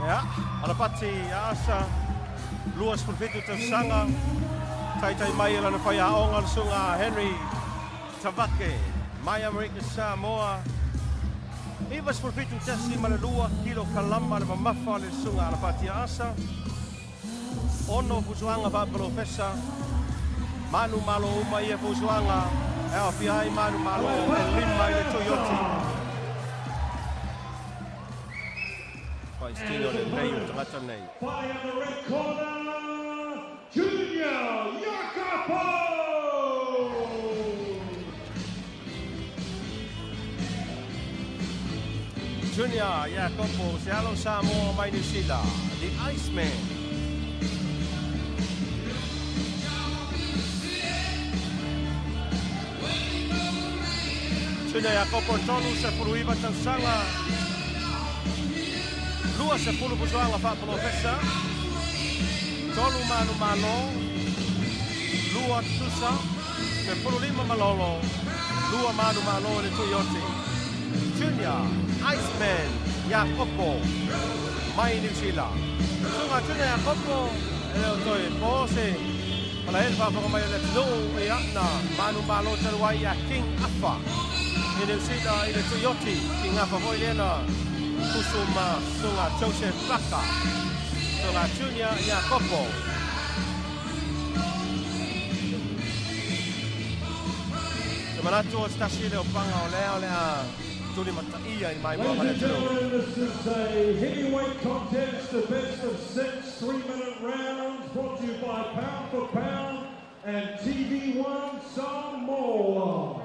Ia, Alapati Asa, 27 tausaga, taitai mai e lana faiaoga le susuga a Henry Tavake, mai Amerika Samoa, 97.2 kilokalama le mamafa o le susuga a Alapati Asa, 6 fusuaga faapolofesa, manumalo uma ia fusuaga e aofia ai manumalo e 5 i le Tuioti. Faistino le lei o tagata nei. Fighting in the red corner, Junior Jakopo! Junior Jakopo, se alo Samoa mai New Zealand, the Iceman. Junior Jakopo, 39 tausaga, 20 pusuaga faapolofesa, 3 manumalo, 2 tutusa, 15 malolo, 2 manumalo i le Tuioti. Junior Iceman Jakopo mai New Zealand. Susuga Junior Jakopo e le o toe po se malaele faafofoga mai o le atunuu e ana manumalo talu ai ia King Afa i New Zealand i le Tuioti. King Afa foi lea na fusu ma susuga Joseph Faka. Susuga Junior Jakopo. Te manatu o se tasi le o paga o lea o le a tuli mataia i mai Ladies moa and gentlemen, this is a heavyweight contest, the best of 6 3-minute rounds, brought to you by Pound for Pound and TV1 Samoa.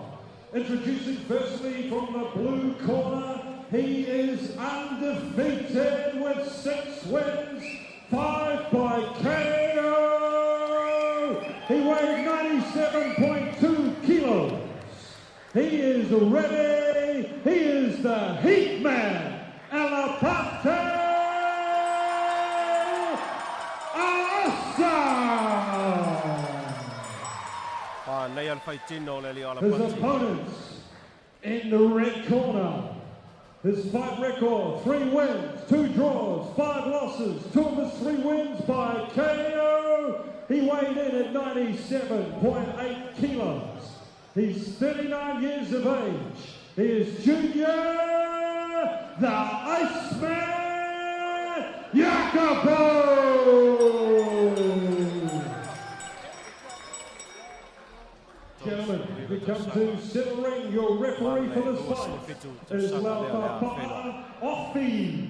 Introducing firstly from the blue corner, he is undefeated with 6 wins, 5 by KO. He weighed 97.2 kilos. He is ready. He is the Heat Man, Alapati Asa. Pa nei al faitino le lio His Alapati. opponents in the red corner. His fight record, 3 wins, 2 draws, 5 losses, 2 of his 3 wins by KO. He weighed in at 97.8 kilos. He's 39 years of age. He is Junior, the Iceman, Jakopo! Gentlemen, we come to center ring. Your referee for this fight is Laupapa Offi.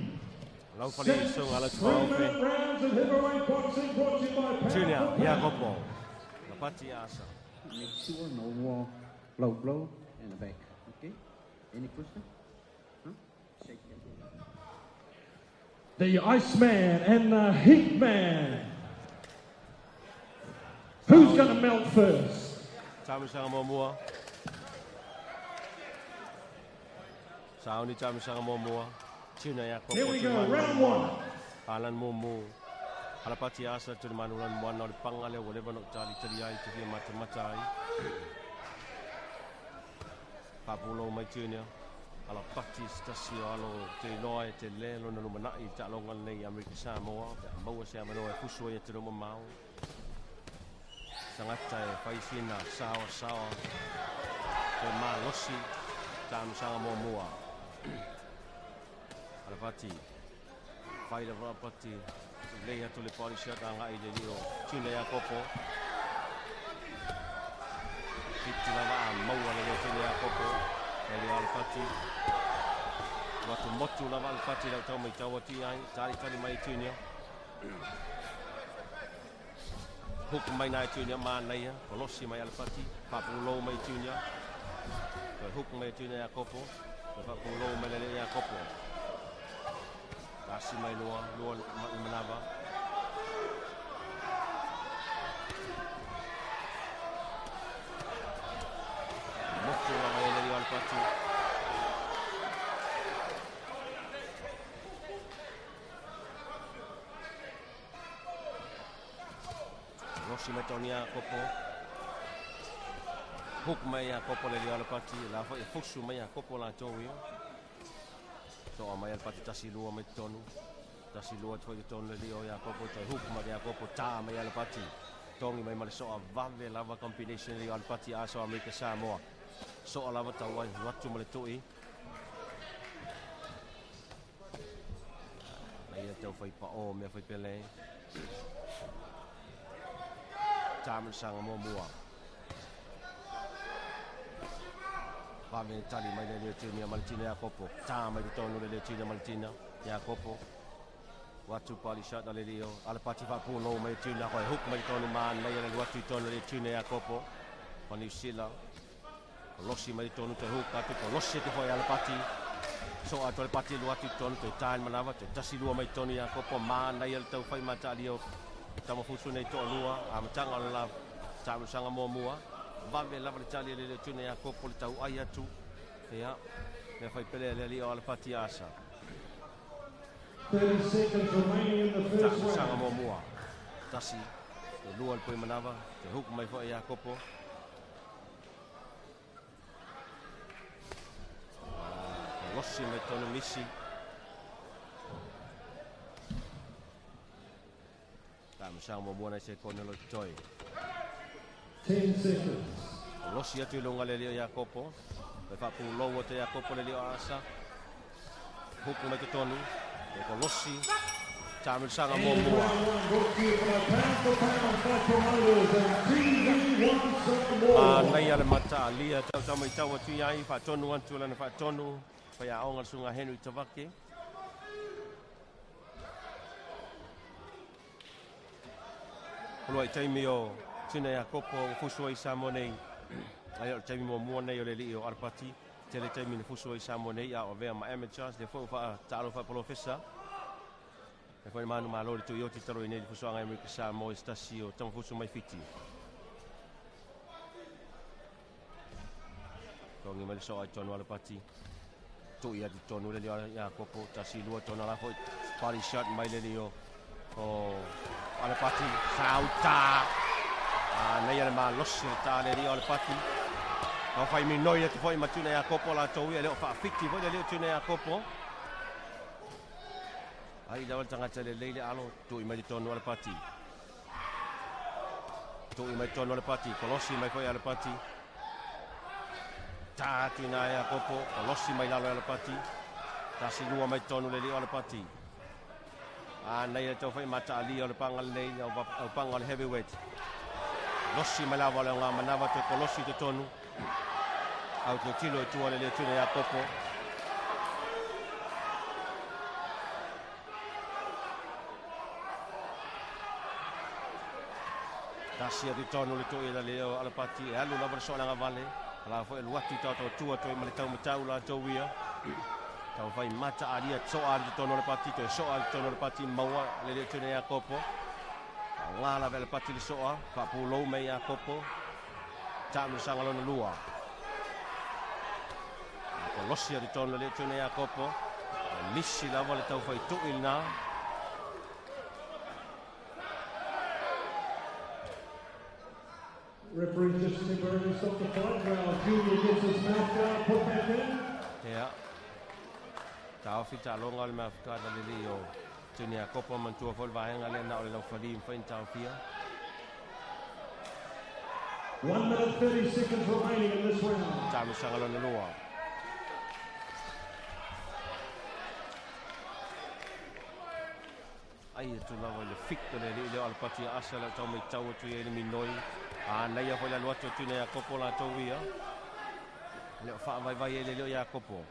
Lau fali 6 susuga le tuaofe. 3-minute rounds of heavyweight boxing brought to you by Pound Junior for Pound. Jakopo. Alapati Asa. Make sure no more low blow in the back. Okay? Any question? Huh? Shake it. The Iceman and the Heat Man. Who's going to melt first? Tamisaga muamua. Sauni tamisaga muamua. Junior Jakopo. Here we go, round 1. Alan mumu. Alapati Asa tuli manulan moana o le panga lea ua leva ona ou talitali ai te fia matamata ai. Faapulou mai Junior. Alapati se tasi o alo te iloa e te le lona lumanai i taaloga lenei i Amerika Samoa. Pe a maua se avanoa e fusu ai e te loma mamao. Tagata e fai sina saoa saoa. Te malosi tamisaga muamua. Alapati. Fai le Alapati. Lei atu le body shot agai i le lio Junior Jakopo. Fiti lava a maua le lio Junior Jakopo. Le lio Alapati. Watu motu lava Alapati lau tau mai tau atu ai. Tali tali mai Junior. Hook mai nai Junior manaia. Kolosi mai Alapati. Faapulo mai Junior. Toe hook mai Junior Jakopo. Toe faapulo mai le lio Jakopo. Tasi mai lua, lua manava. Motu lava e le lio Alapati. Rossi mai tau ni Jakopo. Hook mai Jakopo le lio Alapati. La foi e fusu mai Jakopo la tau ia. Toa mai Alapati tasi lua mai tonu. Tasi lua atu foi i totonu le alii o Iakopo toe hook mai Iakopo ta mai Alapati. Togi mai ma le soa vave lava combination le Alapati Asa o Amerika Samoa. Soa lava tau ai atu ma le tui. Na ia tau fai pa o mea fai pele. Tamu sanga muamua. Vave tali mai le Letinia Maletina Iakopo. Ta mai totonu le Letinia Maletina Iakopo. Watu pali shot ale lio. Alapati faapulo mai tuna koe hook mai tonu man mai ale watu tonu le tuna Iakopo. O New Zealand. Losi mai tonu te hook atu ko losi te foi Alapati. So atu Alapati lu atu tonu te tain manawa te tasi lua mai tonu Iakopo man nei ale tau fai mata alio. Tamafusu nei toa lua a matanga o le la tamusaga muamua. Vave lava le tali le tuna Iakopo le tau ai atu. Ia, mea fai pele le alii o Alapati Asa. 30 seconds remaining in the first Tamusaga round. muamua. Tasi, te lua le pui manawa, te hook mai foi Iakopo. Losi mai tonu misi. Tamusaga muamua nei se kone lo toi. 10 seconds. Losi atu i lunga le lio Iakopo. Me whaapulou te Iakopo le lio Asa. Hook mai te tonu. E ko losi. Tamusaga And muamua. round one brought to you by Pound for Pound Fight Promoters and TV1 Samoa. A nei ale mata alia tau tau mai tau atu iai whaatonu atu lana whaatonu. Whai a onga sunga henu i tawake. Pulua i taimi o tuna Iakopo o fusu ai Samoa nei. Ai o le taimi muamua nei o le alii o Alapati. Tele taimi na fusu ai Samoa nei a o avea ma amateurs. Le foi wha taalo wha polofesa. E foi manu malo le tui oti taro i nei le fusuaga Amerika Samoa i stasi o tamafusu mai Fiti. Tongi mai le soa i tonu Alapati. Tui atu tonu le lio Iakopo. Tasi lua tonu ala foi. Body shot mai le lio o Alapati. Sauta. A nei ale malosi le ta le lio Alapati. Ka whai minoi atu foi matuna Iakopo la tau ia leo whaafiti foi le lio tuna Iakopo. Ai lawa le tangata le leile alo, tui mai tonu Alapati. Tui mai tonu Alapati, kolosi mai foi Alapati. Ta atu ina Iakopo, kolosi mai lalo Alapati. Tasi lua mai tonu le lio Alapati. A nei le tau whai mata ali o le panga le nei, au panga o le heavyweight. Losi mai lava le ngā manawa te kolosi te tonu. Au te tilo i tua le leo tuna Iakopo. Tasi atu tonu le toi le leo Alapati. E alu lava le soalanga vale. Ala foi luati tau tau tua toi ma le tau matau la tau ia. Tau whai mata aria soa atu tonu Alapati. Toi soa atu tonu Alapati maua le leo tuna Iakopo. Ngā la vele pati le soa. Whapulou mai Iakopo. Tamu sanga lona lua. Ko losi atu tonu le leo tuna Iakopo. Misi lava le tau whai tui nā. Referee just temporarily stopped the fight while Junior gets his mouth guard put back in. Ia. Taufi talonga le mafukata le lio tuni Iakopo mantua foi le vaega lea na o le laufali mawhai ni taofia. 1 minute 30 seconds remaining in this round. Tamusaga lona lua. Ai atu lava i le fito le alii leo Alapati Asa le tau mai tau atu ia i le minoi. A nei foi le alu atu tuna Iakopo la tau ia. Le o whaavaivai e le leo Iakopo.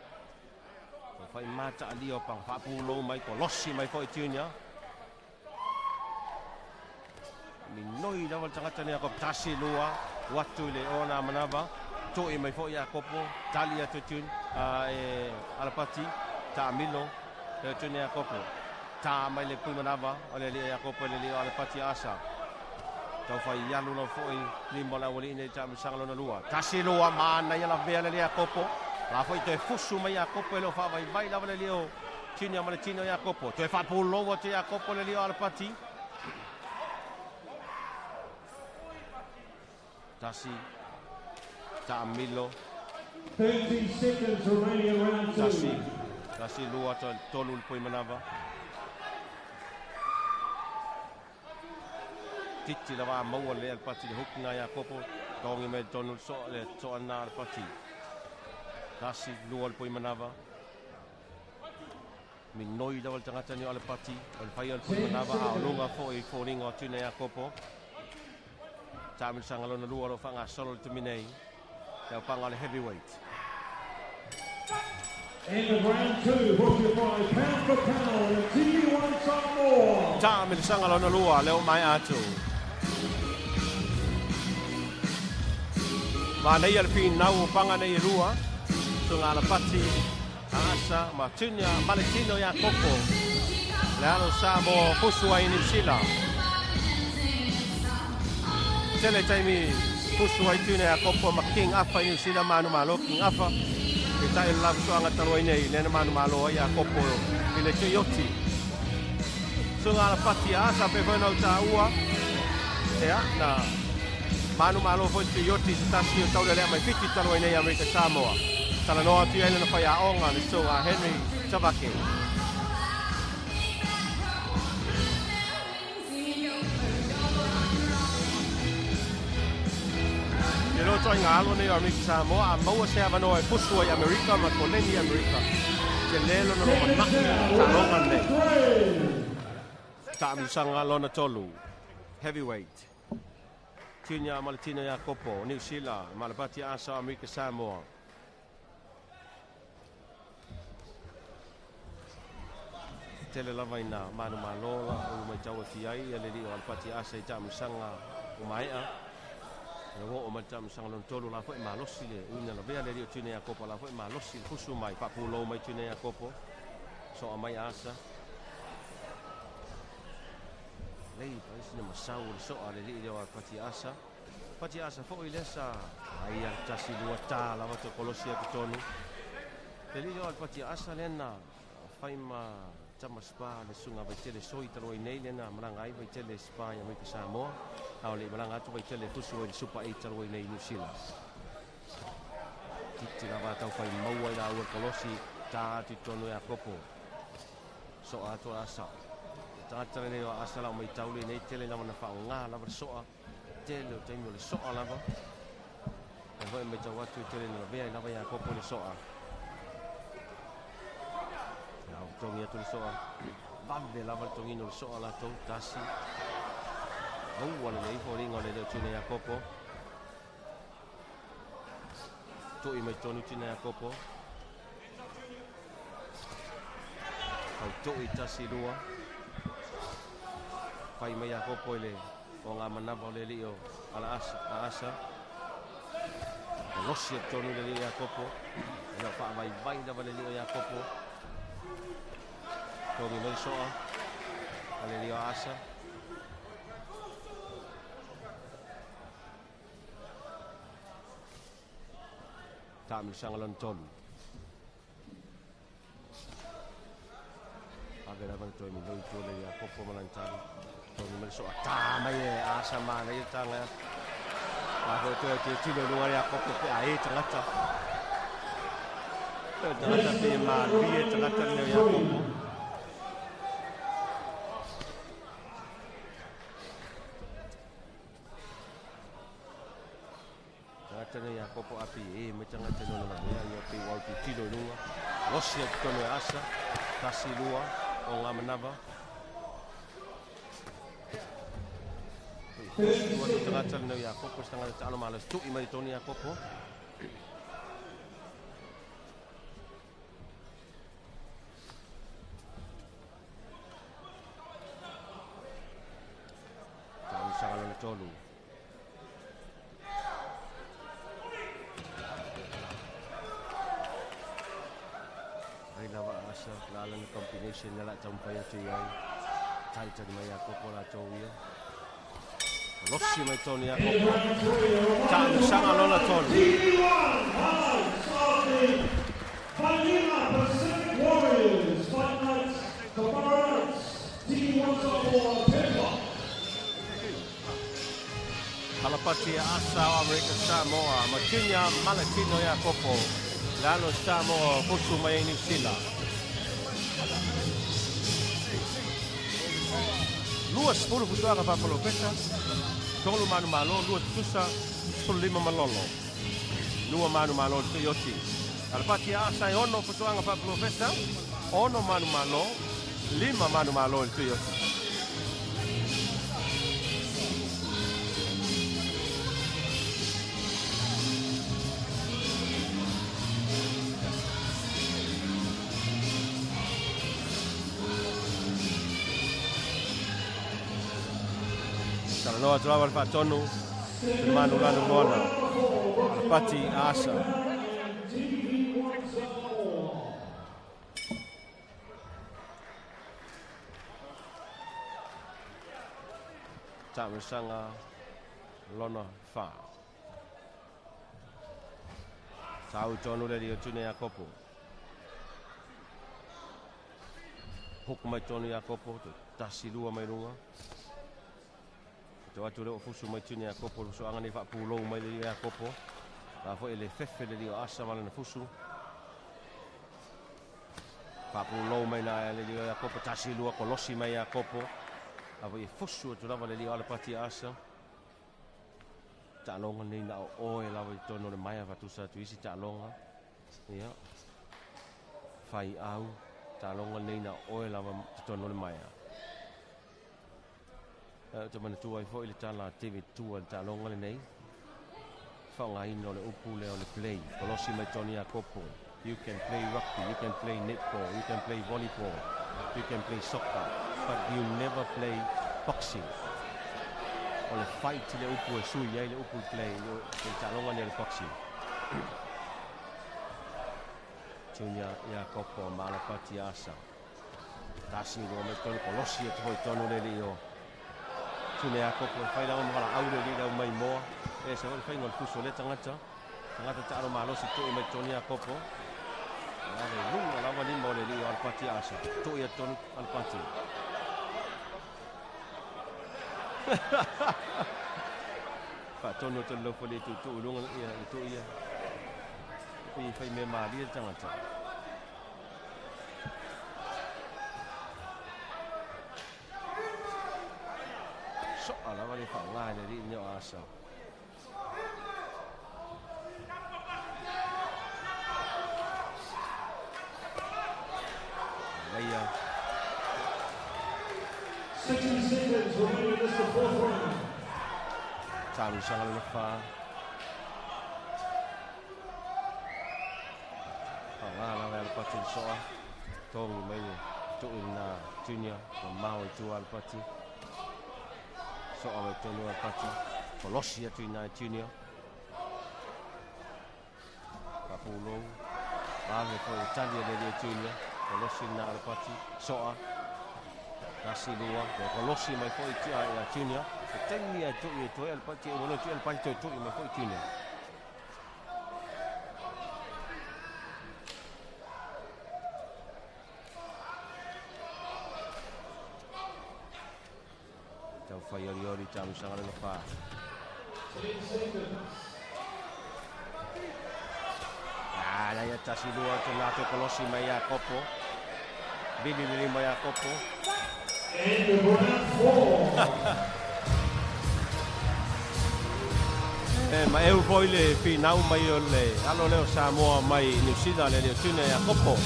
Ko whai mata ali o pang whaapulo mai ko losi mai foi tuna. Minoi lava le tangata ni Iakopo. Tasi lua, watu i le ona manawa. Toi mai foi Iakopo, tali atu tuna e Alapati, ta milo le tuna Iakopo. Ta mai le pui manawa o le alii Iakopo le leo Alapati Asa. Tau whai ialu lau foi lima lau ali nei tamusaga lona lua. Tasi lua mana ia la vea le Iakopo. La foi toe fusu mai Iakopo e leo whaavaivai lava le leo Tino ma le tino Iakopo. Toe whaapuloua te Iakopo le leo Alapati. Tasi. Taamilo. 30 seconds remaining in round 2. Tasi. Tasi lua tolu le pui manawa. Titi lava a maua le Alapati le hook na Iakopo. Togi mai tonu le soa le soa na Alapati. Tasi lua le poi manava. Minoi lava le tagata ni o Alapati. O le whai o le poi manava a o lunga fo i fōringa o tuna Iakopo. Taamilosaga lona lua o lo o faagasolo le taimi nei. Le aupaga o le heavyweight. End of round two, brought to you by Pound for Pound and TV1 Samoa. Taamilosaga lona lua lea ua maea atu. Manaia le finau o paga nei e lua. Susuga Alapati Asa ma Tunia Maletino Iakopo. Le alo Samoa fusu ai i Niu Sila. Tele taimi fusu ai Tunia Iakopo ma King Afa i Niu Sila manu malo King Afa. Peitai o le lafusoaga talu ai nei lea na manumalo ai Iakopo i le Tuioti. Susuga Alapati Asa pei foi ona ou taua ea na manumalo foi Tuioti i se tasi o taulelea mai Fiti talu ai nei i Amerika Samoa. Talanoa atu i ai lana faiaoga le Susuga Henry Tavake. E loa ituaiga alo nei o Amerika Samoa a maua se avanoa e fusu ai i Amerika ma koleni i Amerika. Tele lona lumanai taaloga lenei. Taamilosaga lona tolu, heavyweight. Junior Maletino Iakopo, Niu Sila, ma Alapati Asa o Amerika Samoa. Tele lava ina manumalo la ua matau atu i ai le alii o Alapati Asa i taamilosaga ua maea. Ua oo mai le taamilosaga lona tolu la foi malosi le uina lavea le alii o Tuina Iakopo la foi malosi le fusu mai faapulou mai Tuina Iakopo. Soa mai Asa. Lei pai sina masau o le soa le alii lea o Alapati Asa. Pati Asa foi lea sa aia le tasi lua ta lava toe kolosi atu tonu. Le alii lea o Alapati Asa lea na fai ma tama spa le susuga Vaitele Soi talu ai nei lea na malaga ai Vaitele Spa i Amerika Samoa a o le i malaga atu Vaitele e fusu ai i le Super 8 talu ai nei i Niu Sila. Titi lava tau fai maua i laua le kolosi ta atu i totonu e Akopo. Soa atu a Asa. Le tagata lenei o Asa lau maitau lenei tele lava na faaaoga lava le soa. Tele o taimi o le soa lava. Lea foi e matau atu e tele ina lavea ai lava Iakopo i le soa. Ia ua togi atu le soa. Vave lava le togiina o le soa latou. Tasi. Maua lelei foliga o le leo tina Iakopo. Tui mai tonu tina Iakopo. Fautui tasi lua. Fai mai Iakopo i le o ngā manawa o le alii o Alaasa, Aasa. Kolosi atu tonu le alii o Iakopo. E le o faavaivai lava le alii o Iakopo. Togi mai le soa a le alii o Aasa. Taamilosaga lona tolu. Ave lava na toe miloi tua le Iakopo ma lana tali. Togi mai le soa tā mai e Asa manaia le taga. A foi toe tilotilo i luga le Iakopo pe a e tagata. Toe tagata pe e malie tagata lenei o Iakopo. Tagata nei Iakopo api e mai tagata nei ona lavea ia pe ua tilotilo i luga. Losi atu tonu e Asa. Tasi lua o ngā manawa. Ua te tagata lenei o Iakopo, se tagata taalo malosi tui mai tonu Iakopo. Taamilosaga lona tolu. Ai lava a Asa, la lana combination na la taumafai atu i ai. Talitali mai Iakopo latou ia. Losi mai tonu Iakopo. Taamilosaga lona tolu. TV1 Hearts of the Vailima Pacific Warriors. Fight night tomorrow night. TV1 Samoa, 10 o'clock. Alapati Asa o Amerika Samoa ma Junior Maletino Iakopo le alo Samoa fusu mai ai Niu Sila. 20 fusoaga faapolofesa, 3 manumalo, 2 tutusa, 15 malolo. 2 manumalo le Tuioti. Alapati Asa e 6 fusoaga faapolofesa, 6 manumalo, 5 manumalo le Tuioti. Talanoa atu lava le faatonu le manu lanu moana Alapati Asa. Taamilosaga lona 4. Tau tonu le rio tune Iakopo. Hoku mai tonu Iakopo, tasi lua mai lunga. Te atu le o fusu mai tune Iakopo, so anga nei faapulou mai le Iakopo. La foi le fefe le rio Asa ma lana fusu. Faapulou mai na le rio Iakopo, tasi lua kolosi mai Iakopo. La foi e fusu atu lava le rio Alapati Asa. Taaloga nei na o oe lava i tonu o le maea fatusa atu isi taaloga. Ia. Fai au. Taaloga nei na o oe lava i tonu o le maea. Te manatua ai foi le tala David Tua le taaloga lenei. Faaaogaina o le upu lea o le play. Kolosi mai tonu Iakopo. You can play rugby, you can play netball, you can play volleyball, you can play soccer, but you never play boxing. O le fight le upu e sui ai le upu play le taaloga nei o le boxing. Junior Iakopo ma Alapati Asa. Tasi lua mai tonu kolosi atu hoi tonu le lio. Tune Iakopo e fai lava mo hala au le li lau mai moa. E se hoi fai ngol fuso le tangata. Tangata taalo malosi tui mai tonu Iakopo. Ale lunga lava lima o le lio Alapati Asa. Tui atu tonu Alapati. Faatonu atu le laufali e tuutuu luga ia le tuu ia. Pei fai mea malie le tagata. Soa lava le faaaoga i le alii lenei o Asa. Leia. 60 seconds remaining in this the fourth round. Taamilosaga lona 4. Faaaoga lava e Alapati le soa. Togi mai le tuu lena Junior. Mamao i tua Alapati. Soa mai tonu Alapati. Kolosi atu i na Junior. Faapulou. Vave foi le tali a le lia Junior. Kolosi lena Alapati. Soa. Tasi lua. Kolosi mai foi ia Junior. Se taimi e tui e toe Alapati. E ua tui Alapati toe tui mai foi Junior. Tau whai ori ori taamilosaga lona 4. Ah, ia tasi lua atu nā toe kolosi mai Iakopo. Vili le lima Iakopo. End of round 4. E ma eu foi le finau mai o le alo leo Samoa mai New Zealand le leo tune Iakopo.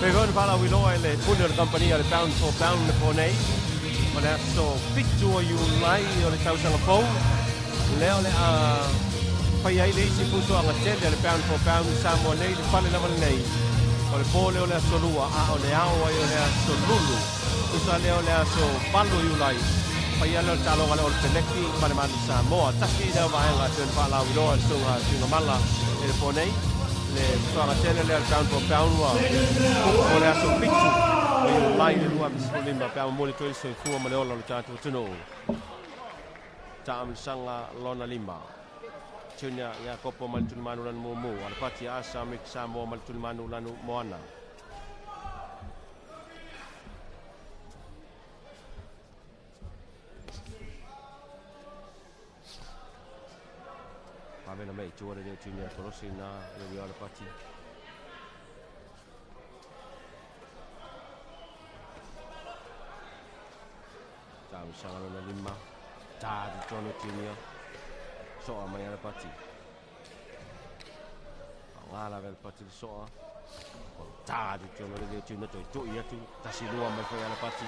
Pe foi faalauiloa i le pule o le kampania le Pound for Pound le po nei. Ma le aso 7 o Iulai o le tausaga fou. Lea o le a fai ai le isi fusoaga tele a le Pound for Pound i Samoa nei le fale lava lenei. O le po lea o le aso 2 a o le ao ai o le aso lulu. Tusa lea o le aso 8 o Iulai. Fai ai lea o le taaloga lea o le Peleki ma le Manu Samoa. Tasi lea o vaega pei ona faalauiloa le susuga Tuigamala i le po nei. Le fusoaga tele lea o le Pound for Pound ua o le aso 7 o Iulai le 2015 pe a momoli atu ai le soifua ma le ola o le tatou atunuu. Taamilosaga lona 5. Junior Iakopo ma le tulimanu lanu mumu. Alapati Asa Amerika Samoa ma le tulimanu lanu moana. Vave na mea i tua le leo Junior kolosi na le leo Alapati. Tamisaga lona lima. Ta totonu Junior. Soa mai Alapati. Faaaoga lava e Alapati le soa. O ta totonu le leo Junior toe tui atu. Tasi lua mai foi Alapati.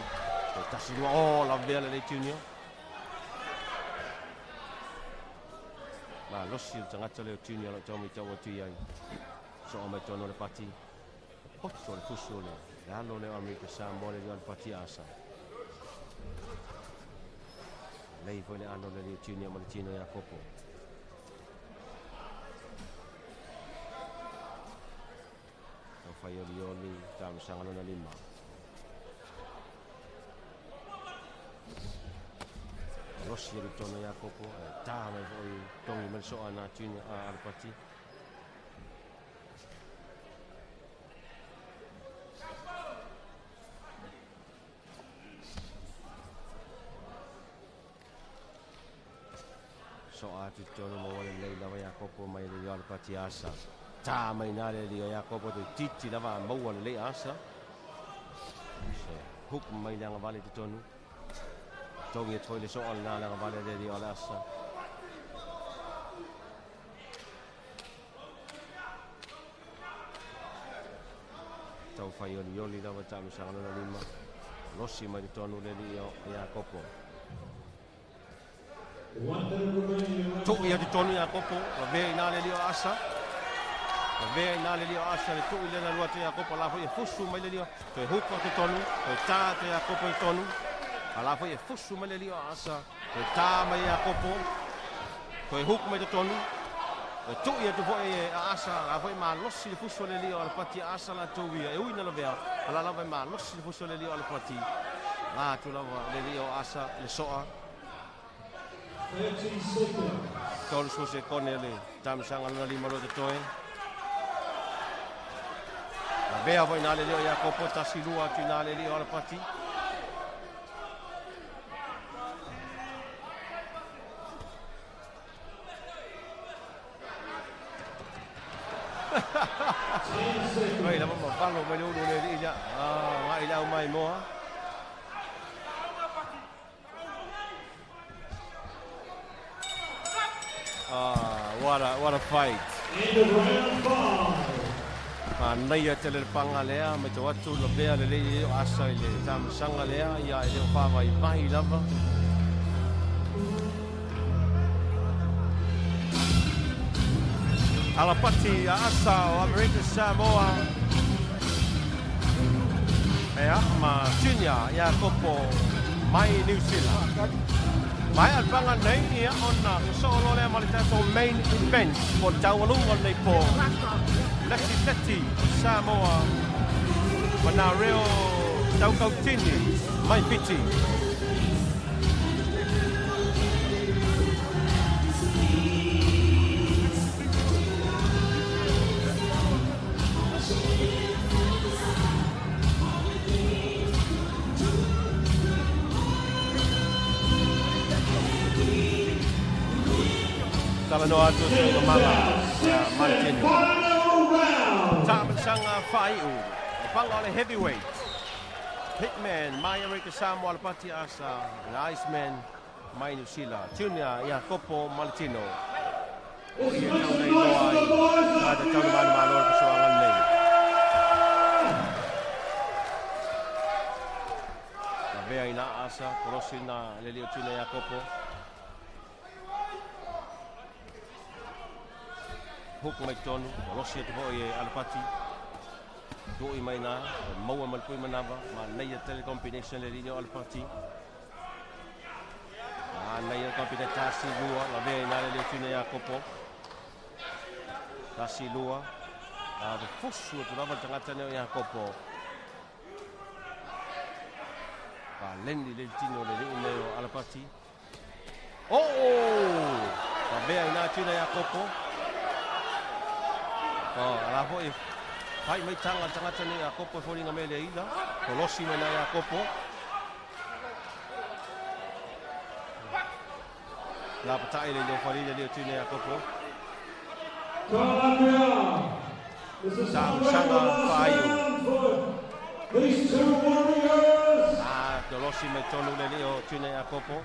Toe tasi lua. Oh, lavea le leo Junior. Malosi le tagata leo Junior o loo tau matau atu i ai. Soa mai tonu Alapati. Poto le fusu o le alo leo Amerika Samoa le leo Alapati Asa. Lei foi le alo le leo Junior ma le tino Iakopo. Tau fai olioli tamisaga lona lima. Losi e tonu Iakopo. E tā mai foi tongi mai le soa na Junior a Alapati. Soa atu tonu mo le lei lava Iakopo mai le leo Alapati Asa. Tā mai nā le leo Iakopo te titi lava a maua le lei Asa. Se hook mai le agavale te tonu. Tongi e toi le soa le nā le agavale le leo le Asa. Tau fai oli oli lava tamisaga lona lima. Losi mai te tonu le leo Iakopo. 1 minute remaining in round Tu'i atu tonu Iakopo. Lavea i nā le leo Asa. Lavea i nā le leo Asa le tu'i lena lua te Iakopo. La foi e fusu mai le leo. Toe huka te tonu. Toe tā te Iakopo i tonu. A la foi e fusu mai le leo Asa. Toe tā mai Iakopo. Toe huka mai te tonu. Toe tu'i atu foi e Asa. La foi malosi le fusu o le leo Alapati Asa la tau ia. E ui na lavea. A la lava e malosi le fusu o le leo Alapati. Ngā atu lava le leo Asa le soa. 30 seconds. Tolu se kone le tamisaga lona lima lo te toe. Lavea foi nā le leo Iakopo. Tasi lua atu i nā le leo Alapati. 10 seconds. Mai lava ma valo mai le ulu le li ia. Ah, ngai lau mai moa. Ah, what a fight. End of round 5. Manaia tele le panga lea, mai tau atu lavea le lei o Asa i le tamisaga lea, ia e leo whāwai lava. Alapati Asa o Amerika Samoa. Ea, ma Junior Iakopo mai New Zealand. Mai al panga nei ia ona solo lea ma le tatou main event po le taualuga lenei po. Leti Leti o Samoa ma nā reo taukautini mai Fiti. Talanoa atu te mama ia Martino. Final round. Tamisaga whaiu. O panga o le heavyweight. Hitman, mai Amerika Samoa Alapati Asa. And Iceman, mai New Zealand. Junior Iakopo Maletino. O ia tau nei loa ai. Ka te tau manu malo le pasoaga nei. Lavea i nā Asa, kolosi nā le leo Junior Iakopo. Hook mai tonu, kolosi atu foi e Alapati. Tu'i mai nā, maua mai le pui manava, ma neia tele combination le leo Alapati. A neia combination tasi lua, lavea i nā le leo Junior Iakopo. Tasi lua. A le fusu atu lava le tagata leo Iakopo. Pa leni le tino le leo leo Alapati. Oh! Lavea i nā Junior Iakopo. Oh, ala foi fai mai tanga tagata nei Iakopo e foliga mai le ila. Kolosi mai nā Iakopo. La patai le leo fali le leo Junior Iakopo. Talosaga faaiu. A kolosi mai tonu le alii o Tune Iakopo.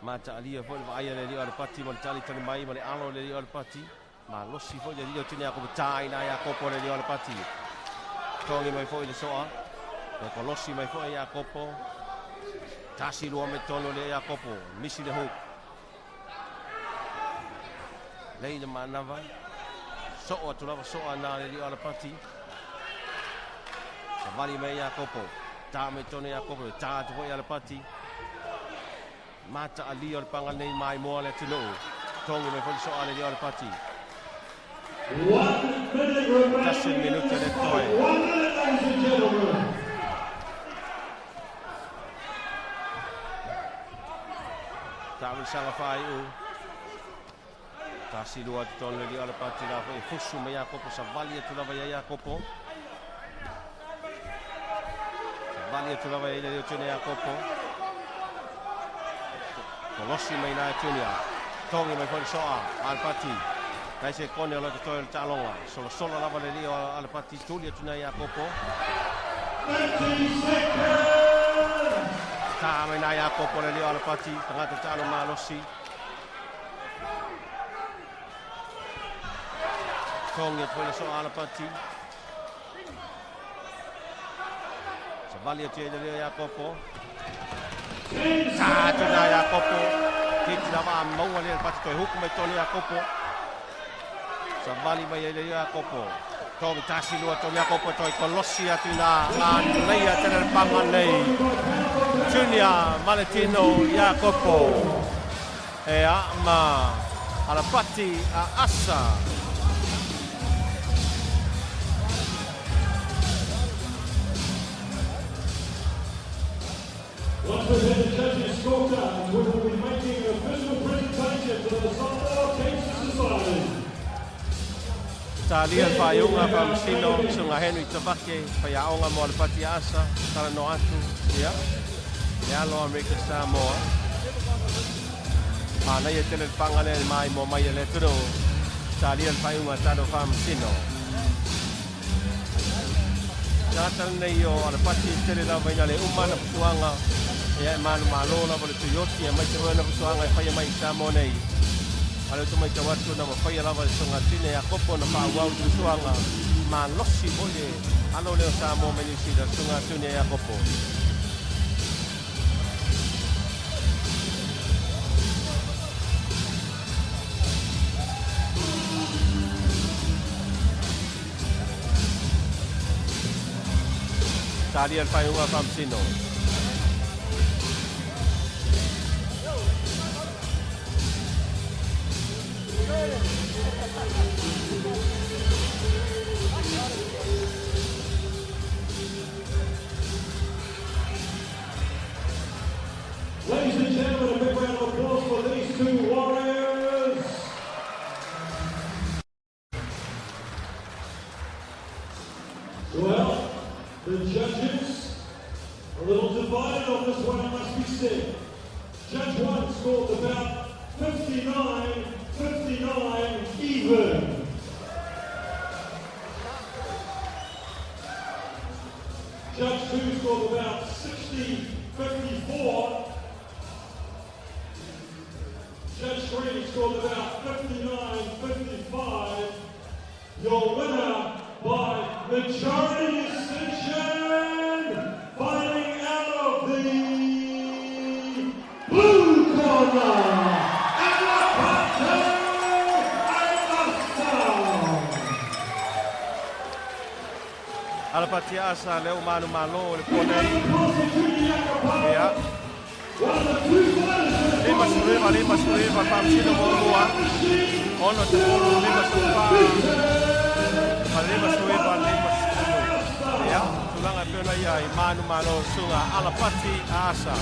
Mataalia foi le vaai a le alii o Alapati ma le talitali mai ma le alo o le alii o Alapati. Malosi foi le alii o Tune Iakopo. Ta ina Iakopo le alii o Alapati. Togi mai foi le soa. E kolosi mai foi Iakopo. Tasi lua mai tonu le Iakopo. Misi le hook. Lei le manava. Soo atu lava soa na le alii o Alapati. Savali mai Iakopo. Ta mai tonu Iakopo. Ta atu foi Alapati. Mata alia o le paga nei mai moa le atunuu. Togi mai foi le soa le alii o Alapati. 1 minute le toe. 1 minute, ladies and gentlemen. Talosaga faaiu. Tasi lua atu tonu le alii o Alapati la foi fusu mai Iakopo. Savali atu lava ia Iakopo. Savali atu lava ia le alii o Tune Iakopo. Kolosi mai na Tunia. Togi mai foi le soa Alapati. Nai se kone o le totoe o le taaloga. Solosolo lava le alii o Alapati. Tuli atu na Iakopo. 30 seconds. Ta mai na Iakopo le alii o Alapati. Tagata taalo malosi. Togi atu foi le soa Alapati. Savali atu ai le alii o Iakopo. Ta atu na Iakopo. Titi lava a maua le Alapati toe huku mai tonu Iakopo. Savali mai ai le Iakopo. Togi tasi lua tonu Iakopo toe kolosi atu na manaia tele le paga nei. Junior Maletino Iakopo. E a ma Alapati a Asa. Once we've had the judges' scorecards, we will be making an official presentation to the Samoa Cancer Society. Talia le faaiuga faamasino suga Henry Tavake faiaoga mo Alapati Asa talanoa atu ia le alo Amerika Samoa. Manaia tele le paga lea le maimoa mai e le atunuu. Talia le faaiuga tatou faamasino. Tagata lenei o Alapati tele lava ina le uma na fusuaga ia e malomalo lava le Tuioti aemaise foi ona fusuaga e faia mai i Samoa nei. A le matau atu na mafaia lava le susuga Tine Iakopo na faaauau le fusuaga malosi foi le alo lea o Samoa mai Niu Sila susuga Tune Iakopo. Talia le faaiuga faamasino. Ladies and gentlemen, a big round of applause for these two warriors. Well, the judges a little divided on this one, it must be said. Judge 1 scored the bout 59-59 even. Judge 2 scored the bout 60-54. Judge 3 scored the bout 59-55. Your winner by majority decision, fighting out of the blue corner, Alapati Asa. Alapati Asa leo manu malo le pone. Ia. 59 59 faamasino muamua. 60 54. Ma 59 50. Ia, tulaga e pei ona ia i manu malo suga Alapati Asa.